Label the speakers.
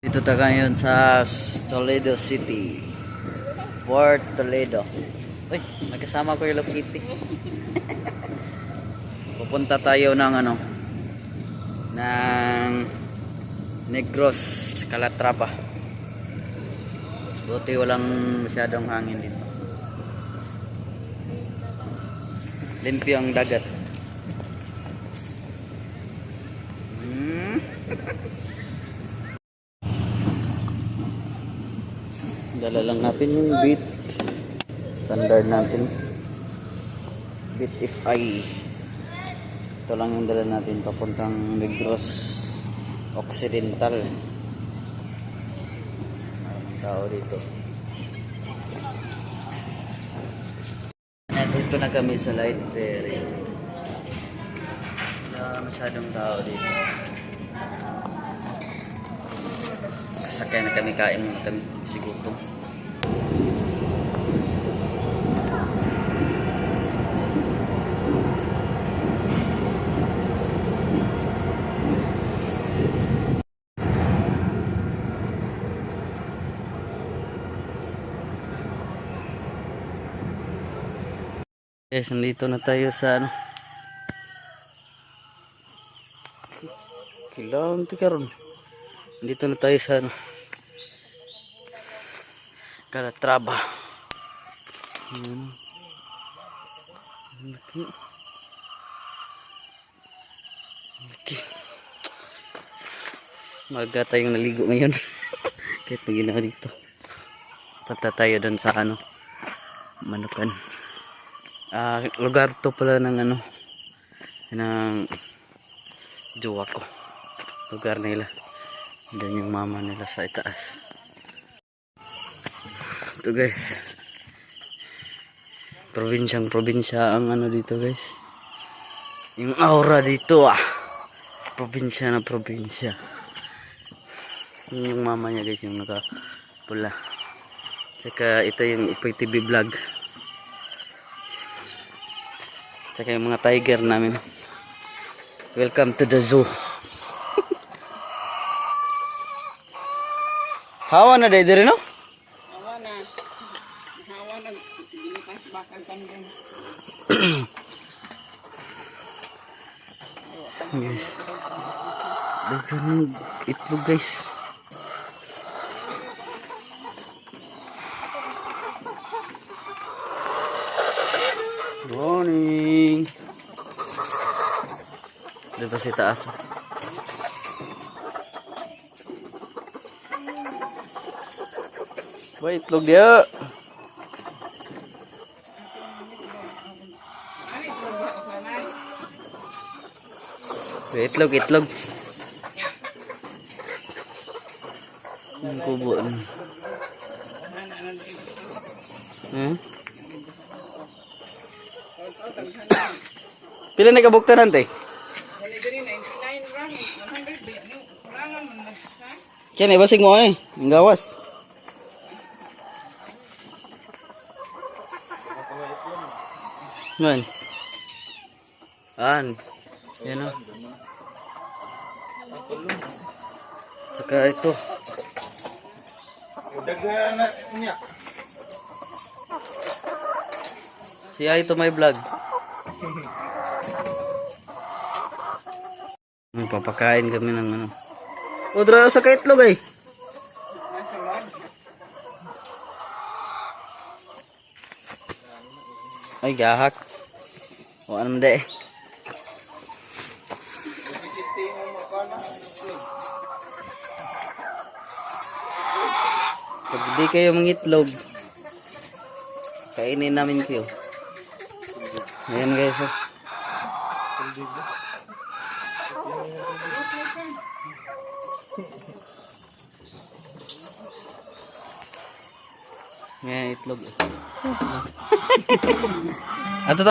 Speaker 1: Dito tayo ngayon sa Toledo City, Port Toledo. Uy, may kasama ko yung Hello Kitty. Pupunta tayo ng ng Negros, Calatrava. Buti walang masyadong hangin dito. Limpyo ang dagat. Dala lang natin yung beat. Standard natin. Beat FI. Ito lang yung dala natin papuntang Negros Occidental. Maraming tao dito. Dito na kami sa Light Ferry. Wala masyadong tao dito. Sakay na kami, kain na kami, siguro. Guys, nandito na tayo sa Kailangan karon. Nandito na tayo sa Calatrava. Okay. Maga tayong naligo ngayon. Kahit maginawa dito. Punta tayo doon sa Manukan. Lugar to pala ng ng jowa ko. Lugar nila. Doon yung mama nila sa itaas. Ito guys. Probinsya ang dito guys. Yung aura dito Probinsya na probinsya. Yung mama niya guys, yung nakapula. Tsaka ito yung Upoy TV vlog. Tsaka yung mga tiger namin. Welcome to the zoo. Hawa na dahil no?
Speaker 2: Hawa na. Hawa na. Gilipas bakal kandang.
Speaker 1: Guys. Dagan itlog guys. Morning. Diba si taas? Ba itlog dia. Itlog. Ang kubo. Pila na kabukta nante? Kaya na basig mo ang gawas. Man. Yan o. Saka ito. Siya ito may vlog. Papakain kami ng Udra sa kaitlog ay. Ay gahak. O anong de. Pag di kayo mangitlog, kainin namin kayo. Ayan guys. Ngayon itlog. Ato